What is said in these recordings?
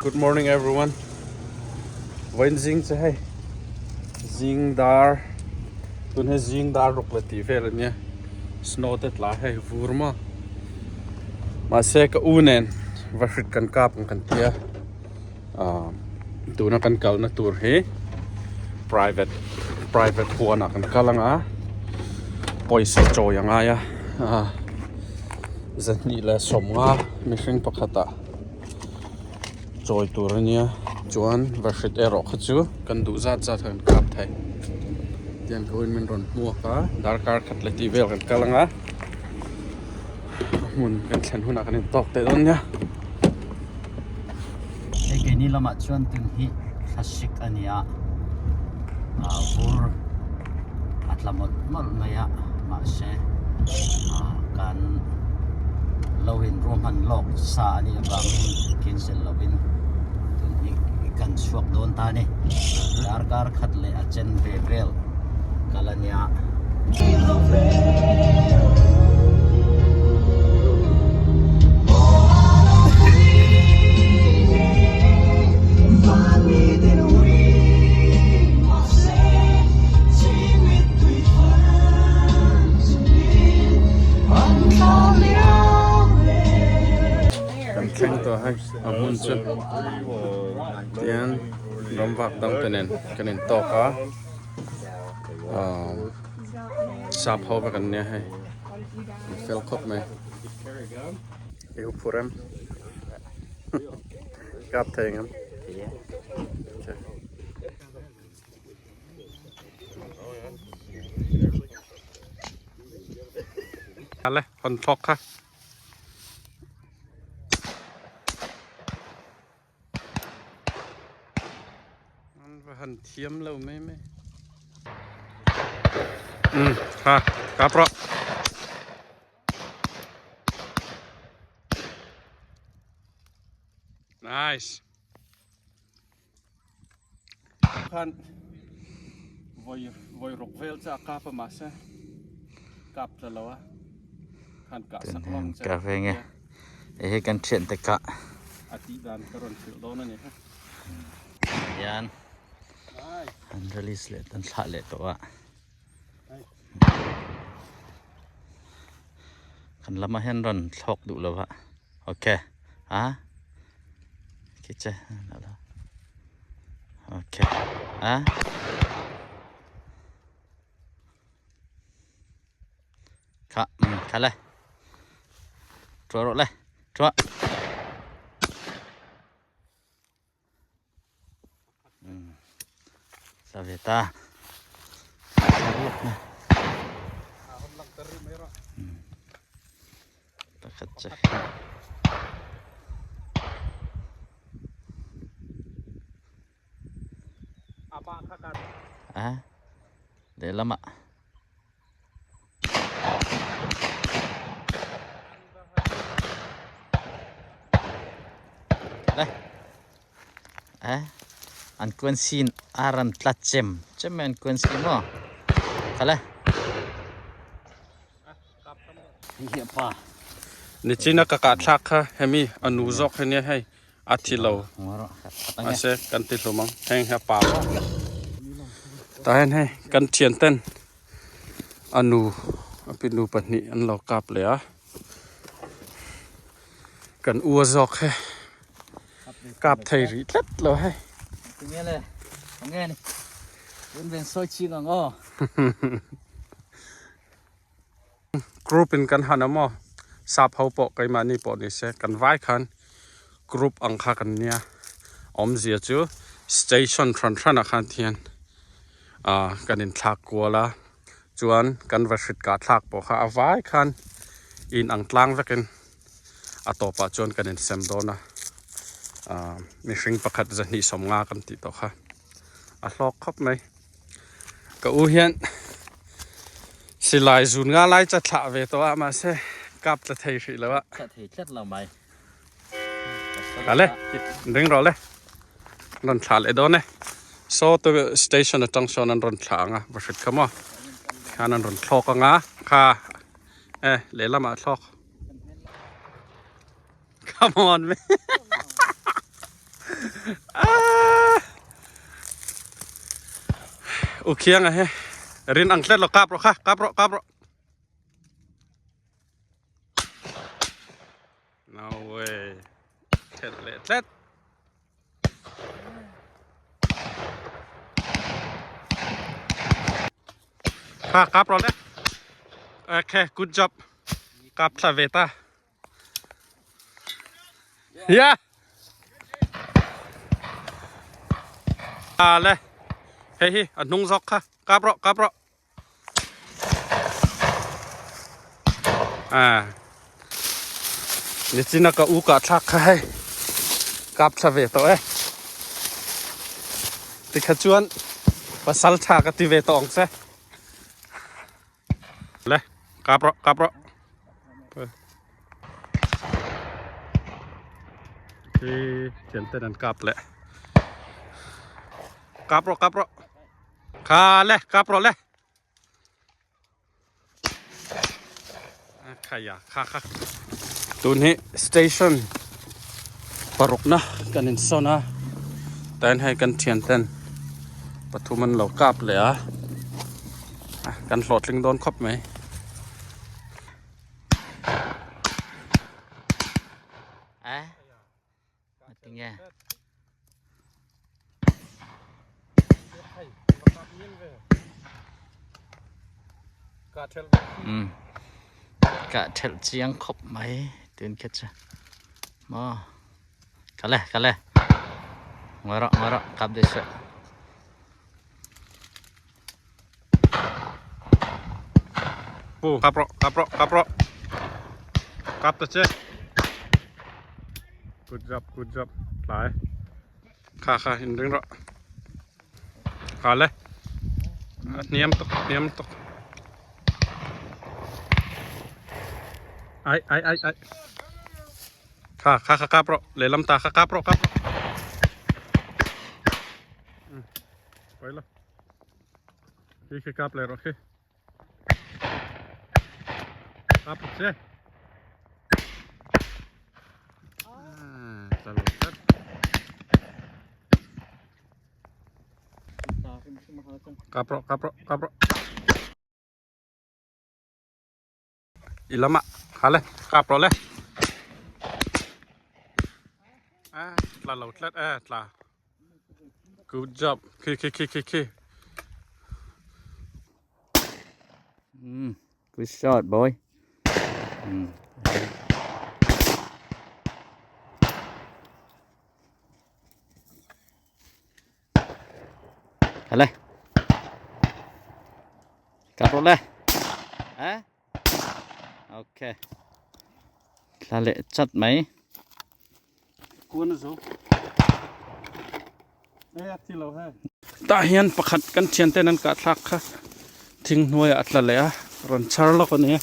Good morning everyone. Vawiin zing che hei zing dar tun hi zing dar ruk la tih vel ania snow te tla hei vur maw mahse ka u nen va hrit kan kap ang kan tia ah tuna kan kalna tur hi private private huanah kan kal ang a pawisa chawi a ngai a ah zahnih leh sawmnga mihring pakhatah. Chawi tur a nia chuan vahrit erawh kha chu kan duh zat zat kha kan kap thei tiang ka uin min rawn hmuak a darkar khat leh tih vel kan kal ang a a hmun kan thlen hunah kan intawk teh dawn nia. Hei keini lamah chuan tun hi thlasik a ni a ah vur a tla mawlh mawlh mai a mahse ah kan lo in ruahman lawk sa a nih avangin cancel lovin tun hi kan chhuak dawn ta a ni darkar khat leh a chen ve vel kal a nia. Kan thleng tawh hei a hmun chu tian ram vak dang te nen kan in tawk a ahh sap ho vek an nia hei an fel khawp mai i huphurh em kap thei ang em. Ale hawn thlawk kha. An va han thiam lo mai mai. Um ha kap rawh. Nice. Khan voi voi ruk vel cha kap a mahse kap tla lo a khan kah sak lawng che ka ve nge e he kan thian te ka a tih dan ka rawn hrilh dawn a ni ha hian an release leh an thlah leh tawh a kan lamah hian rawn thlawk duh lo va ok a khi che ok a kha kha le chua rawh le chua Sa ve ta. Pakhat che. A lehlamah. Đây. Đấy. An quên xin aran tlat chem. Chem an quên xin mo. Thật đây. Nichina ka kah thlak kha hemi a nu zawk hi nia hei a thi lo mahse kan ti hlum ang heng hi a pa tah hian hei kan thian ten a nu a pi nu pahnih an lo kap leh a kan u a zawk he kap thei rih tlat lo hei. Group in kan han a maw sap ho pawh keimahni pawh ni se kan vai khan group ang kha kan nia awmzia chu station hran hran ah khan hian ah kan inthlak kual a chuan kan va hrit kah thlak pawh kha a vai khan in ang tlang vekin a tawpah chuan kan insem dawn a ah mihring pakhat zahnih sawmnga kan tih tawh kha a hlawk khawp mai. Ka u hian silai zun nga lai cha thlah ve tawh a mahse kap tla thei hrih lo a. Thlah thei tlat lo mai. Ale ring rawh le. Rawn thlah leh dawn e. Saw te station atang sawn an rawn thlah ang a va hrit kha maw. Khan an rawn thlawk ang a kha e lehlamah thlawk. Come on man. U khiang a he rin ang tlet lo kap rawh kha kap rawh kap rawh no way thelh leh tlet kha kap rawh le okay good job kap thla ve ta Yeah. À le. Hei hi a hnung zawk kha. Kap rawh, kap rawh. À. Nichina ka u ka thlak kha hei. Kap thla ve tawh e. Tikha chuan pasal tha ka ti ve tawh ang che. Le, kap rawh, kap rawh. Khi thian ten an kap leh. Kap rawh, kap rawh. Kha le, kap rawh le. Khaya, kha kha. Tun hi station parukna kan insawn a. Tain hei kan thian ten pathum an lo kap leh a. Kan hlawhtling dawn khawp mai. A tinge um ka thelh chiang khawp mai tun kha chu maw ka le ka le ngawi rawh ngawi rawh kap daih suah. Kap rawh kap rawh kap rawh kap ta che good job good job tlai kha kha in ring rawh kha le a hniam tuk hniam tuk ai ai ai ai kha kha kha kap rawh lehlam ta kha kap rawh kap rawh Pawi lo. Khi khi kap leh rawh khi. Kap che. Ah, tla lo tlat. Kap rawh, kap rawh, kap rawh. I lamah kha le kap rawh le a tla lo tlat e tla good job khi khi khi khi khi Good shot boy. Kha le. Kap rawh le. Eh? Ok. Thla leh chat mai. Kuan a zo. Eh a thi lo he. Tah hian pakhat kan thian ten an kah thlak kha thing hnuaiah a tla leh a rawn char lawk a ni.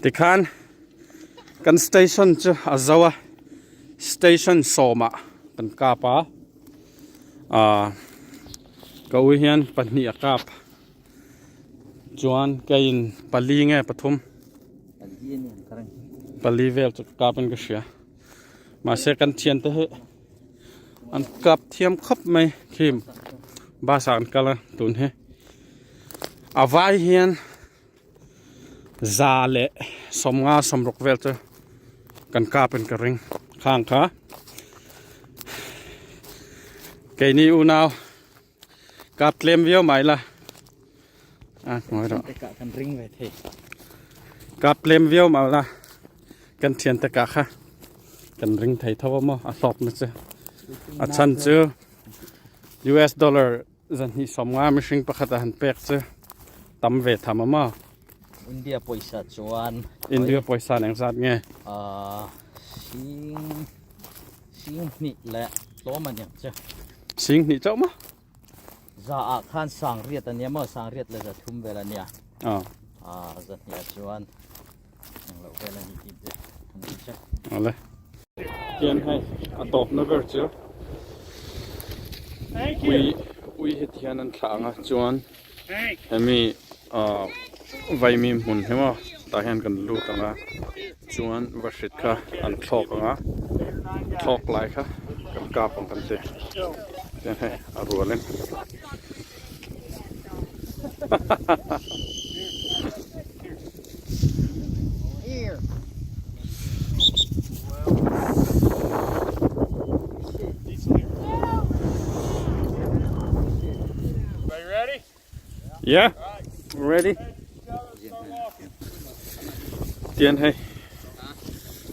Tikhan kan station chu a zo a station sawmah kan kap a ah ka ui hian pahnih a kap chuan keiin pali nge pathum pali vel chu ka kap in ka hria mahse kan thiante hi an kap thiam khawp mai khi bus ah an kal a tun hi a vai hian. Za leh sawmnga sawmruk vel chu kan kap in ka ring khang kha keini unau kap tlem viau mai la a hnuai rawh kap tlem viau mai la kan thian te kah kha kan ring thei tho a maw a hlawk na chu a chhan chu us dollar Zanhnih sawmnga mihring pakhat a han pek chu tam ve tham a maw? India pawisa chuan India pawisa eng zat nge? Ahh sing sing hnih leh tlawm a niang che. Sing hnih chauh maw? Za ah khan sang riat a nia maw? Sang riat leh za thum vel a nia. Aw. Ahh zahnih ah chuan eng loh vel a ni tih te an ti che. Awle. Hian hei a tawpna ber chu ui ui heti hian an thlah ang a chuan hemi ahh vaimim hmun hi maw. Tah hian kan lut ang a chuan vahrit kha an thlawk ang a thlawk lai kha kan kap ang kan ti chuan hei a rual in Yeah, ready. Tian hei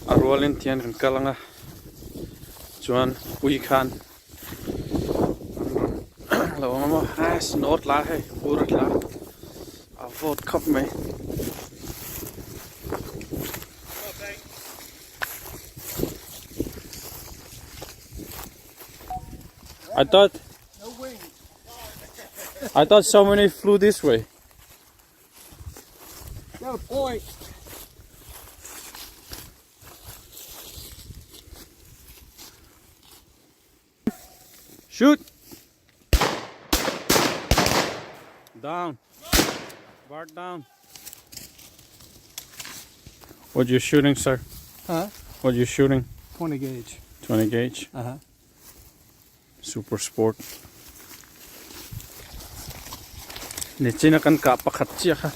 a rualin tian kan kal anga chuan ui khan lo awm a maw a snow tla hei vur a tla a vawt khawp mai. I thought I thought so many flew this way. Got a point. Shoot. Down. Bart down. What you shooting, sir? Huh? What you shooting? 20 gauge. 20 gauge. Uh-huh. Super Sport. Nichina kan kah pakhat chiah kha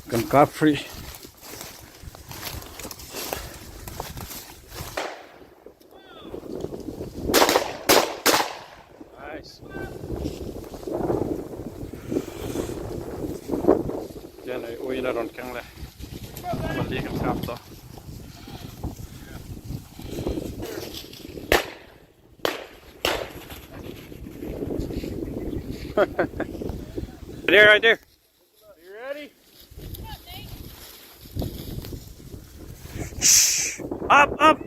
kan kap hrih. Nice. Tian hei uiin a rawn keng leh pali kan kap tawh. There, right there. You ready? Shh. Up, up.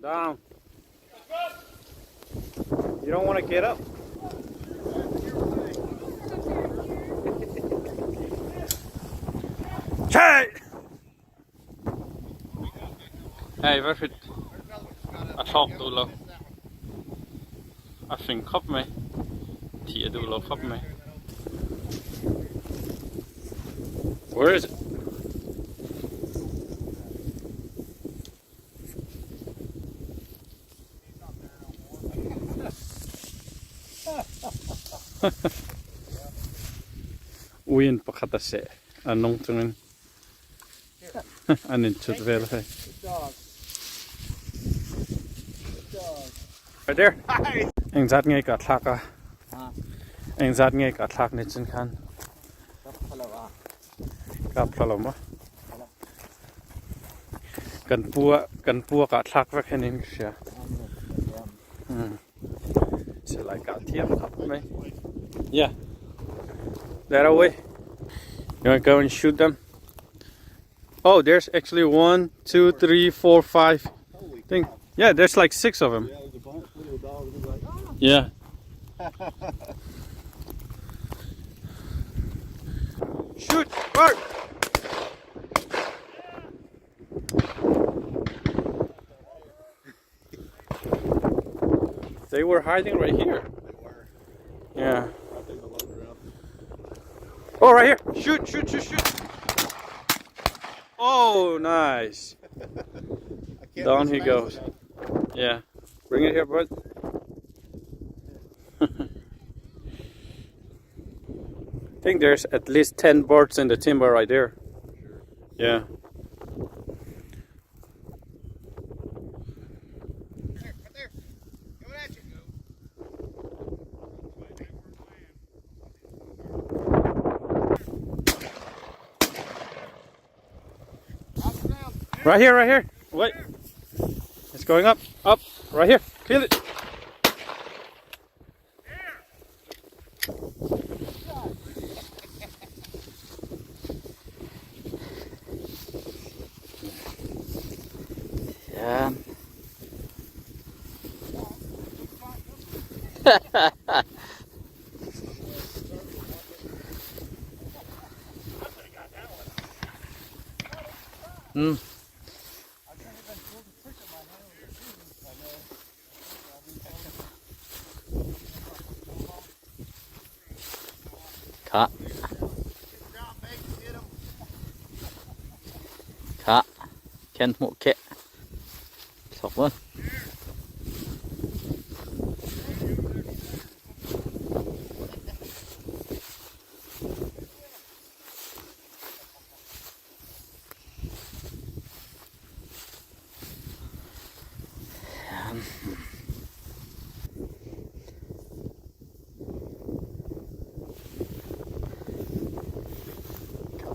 Down. You don't want to get up. Hey! Hei vahrit a thlawk duh lo. A fing khawp mai. Thih a duh lo khawp mai. Where is it? Uiin pakhat a seh a nung chungin an in chut vel hei. Right there. Engzat nge ka thlak a? Engzat nge ka thlak ni chin khan? Kap thla lo maw? Kan pu a kan pu a kah thlak vek hian in ka hria. Silai kah thiam khawp mai. Yeah. That away. You want to go and shoot them? Oh, there's actually 1, 2, 3, 4, 5. Think. Yeah, there's like 6 of them. Yeah, there's a bunch of little dogs. Like, ah. Yeah. Shoot! Bird! They were hiding right here. They were. Yeah. I think the low ground. Oh, right here! Shoot, shoot, shoot, shoot! Oh, nice. I can't Down miss he fast goes. enough. Yeah. Bring it here, bud. I think there's at least 10 birds in the timber right there. Sure. Yeah. There, right there. Coming at you. Right here, right here. Wait. It's going up, up, right here. Kill it. Yeah. Kha kha khen hmuh kheh thlawk maw.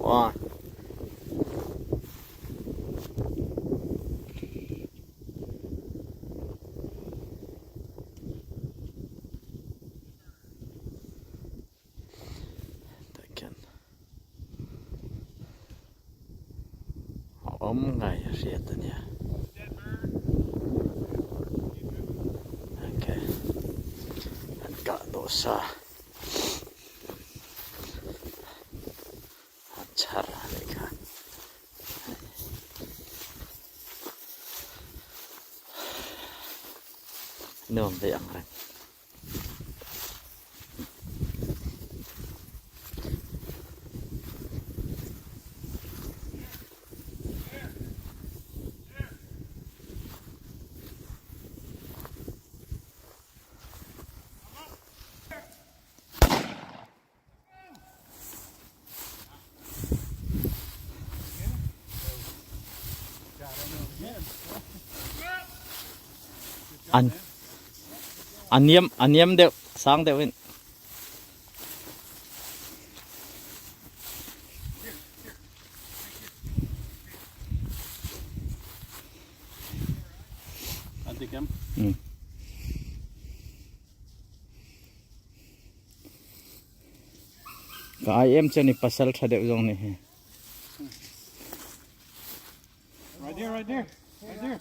Wow. A awm ngai a hriat a nia. Okay. An kah tawh sa. An chhar a nih kha. Nuam ve ang reng. An a niam a niam deuh sang deuh in. An ti kem. Mm. Ka ai em chu ni pasal tha deuh zawng ni hi. Right there, right there. Right there.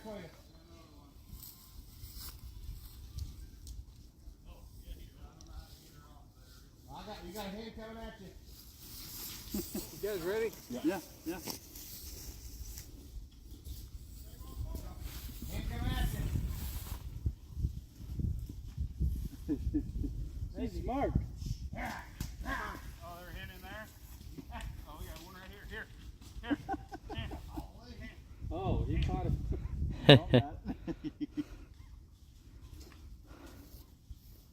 You got a hand coming at you. You guys ready? Yeah, yeah. Hand coming at you. He's smart. Oh, they're hitting there. Oh, we got one right here. Here. Here. Here. Oh, he caught it.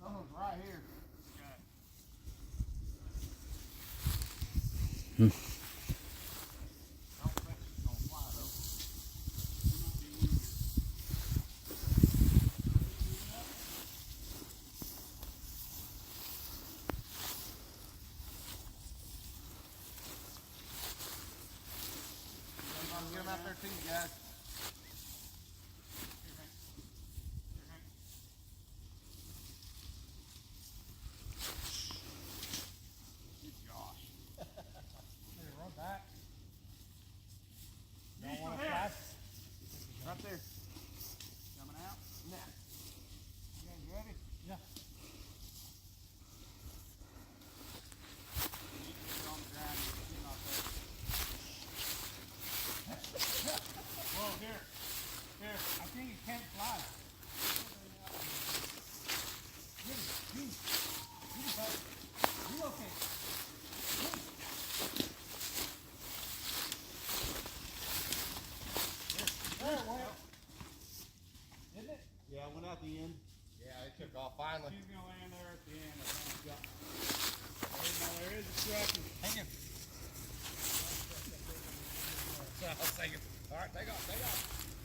Someone's right here. Get 'em out there too, you guys. Good gosh. Hey, run back. Don't want to flash. Right there. Coming out. Nah. You guys ready? Yeah. Get on the ground. You're not there. Whoa, here. Here. I think it can't fly. Get it. You. You, bud. You okay? There it went. Didn't it? Yeah, it went out the end. Yeah, it took off finally. He's gonna land there at the end. I think. Yeah. There, now there is a truck. Hang him. I'll take it. All right, take off, take off.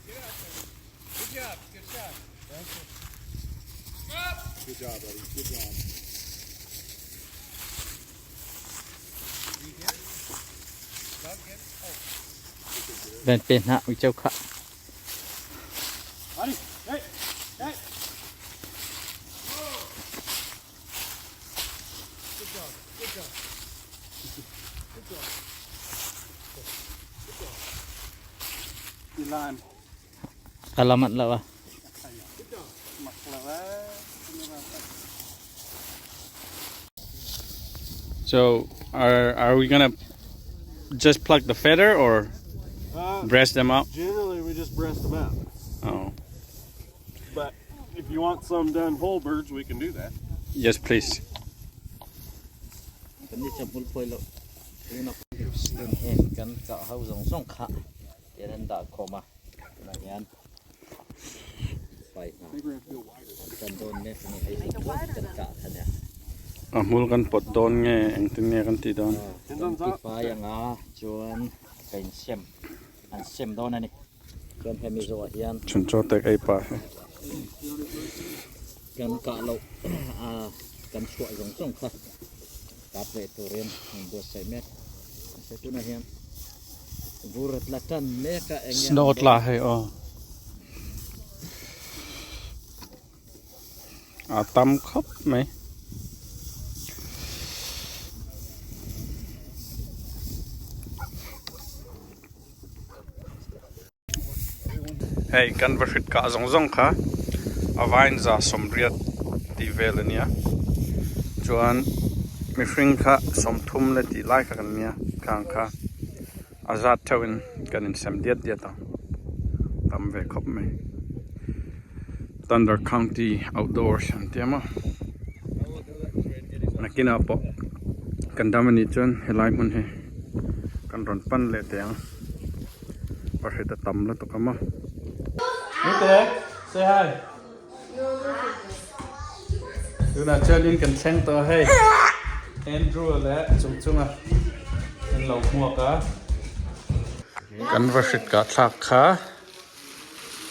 Get out there. Good job. Good shot. Thank you. Up. Good job, buddy. Good job. Did you get it? Doug get it? Oh. Ven pen ha ui chau kha. Buddy, hey, hey. Good job. Good job. Good job. Good job. Ilan. Kalamat la wa. Good job. So, are we gonna just pluck the feather or breast them out? Generally, we just breast them out. Oh, But if you want some done whole birds, we can do that. yes, please. Kan ni chawhmul phawi loh tuna tun hi kan kah ho zawng zawng kha tian an dah khawm a tunah hian fai hna an tan dawn mek a ni hei hi chuan kan kah kha nia. A hmul kan pawt dawn nge engtin nge kan tih dawn? Kan ti fai anga chuan ka insem an sem dawn a ni. Chuan hemi zawhah hian Chhun chaw tek ei pah hi. Kan kah loh a kan chhuah zawng zawng kha kap leh turin an buatsaih mek. Mahse tunah hian vur a tla tan mek a eng nge Snow tla hei aw. A tam khawp mai. Hei kan va hrit kah zawng zawng kha a vain za sawmriat tih vel a nia chuan mihring kha sawmthum leh tih lai kha kan nia khang kha a zat theuh in kan insem diat diat ang tam ve khawp mai Thunder County Outdoors an ti a maw nakinah pawh kan dam anih chuan helai hmun hi kan rawn pan leh teh ang pahrit a tam lutuk a maw. Nute say hi tunah chuan in kan thleng tawh a hei Andrew leh chung chunga an lo hmuak a kan va hrit kah thlak kha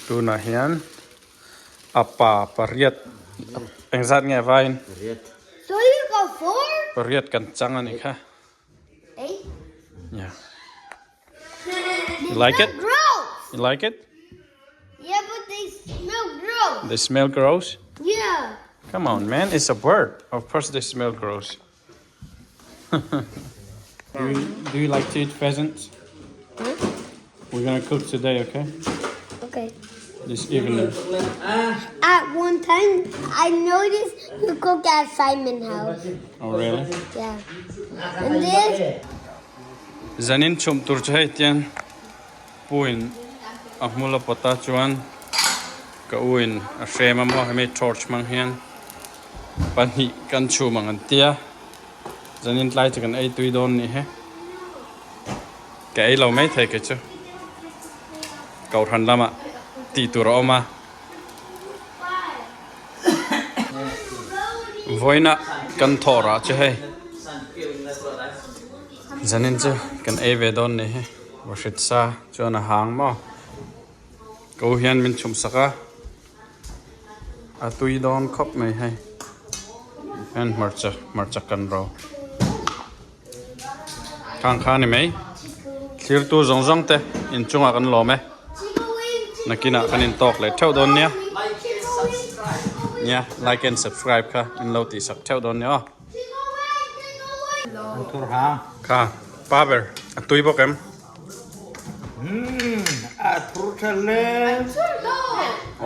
tunah hian a pa pariat engzat nge vain pariat kan chang a ni kha. Yeah. You like it? Gross. You like it? Yeah, but they smell gross. They smell gross? Yeah. Come on, man. It's a bird. Of course they smell gross. do, you, do you like to eat pheasants? Huh? We're gonna cook today, okay? Okay. This evening. At one time, I noticed you cook at Simon House. Oh, really? Yeah. And this. Zanin chhum tur chu hei tian puin a hmul a pawt a chuan ka u in a hrem a maw hemi torch hmang hian pahnih kan chhum ang an tia zanin tlai chu kan ei tui dawn nih hi ka ei lo mai thei kei chu kohhran lamah tih tur a awm a vawiinah kan thawh rah chu hei zanin chu kan ei ve dawn nih hi vahrit sa chuan a hang maw ko hian min chhum sak a a tui dawn khawp mai hei hian hmarcha hmarcha kan ro khang kha a ni mai thlirtu zawng zawng te inchungah kan lawm e nakinah kan intawk leh theuh dawn nia nia like and subscribe kha in lo tih sak theuh dawn nia aw kha pa ber a tui bawk em.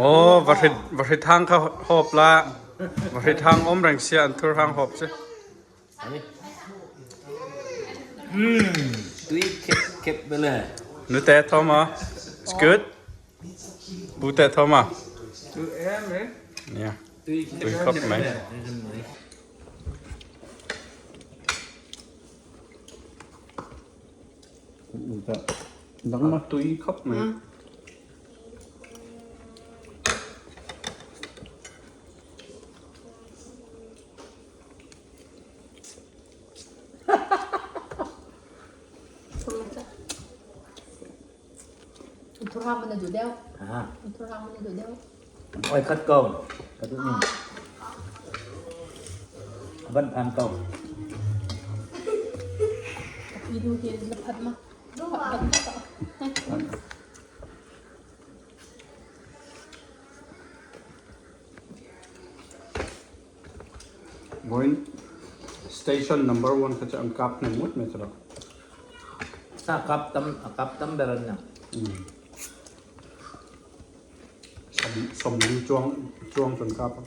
Aw va hrit va hrit hang kha hawp la va hrit hang awm reng sia an thur hang hawp che. Nute Thoma it's good Pute Thoma yeah tui khawp mai. Nangma tui khawp mai. Oi khat ko ka duh ning van phan ko. Vawiin station number one kha chu an kap hnem ngawt mai chu lo. Sa kap tam a kap tam ber an ni. Sawmli chuang chuang chu an kap a.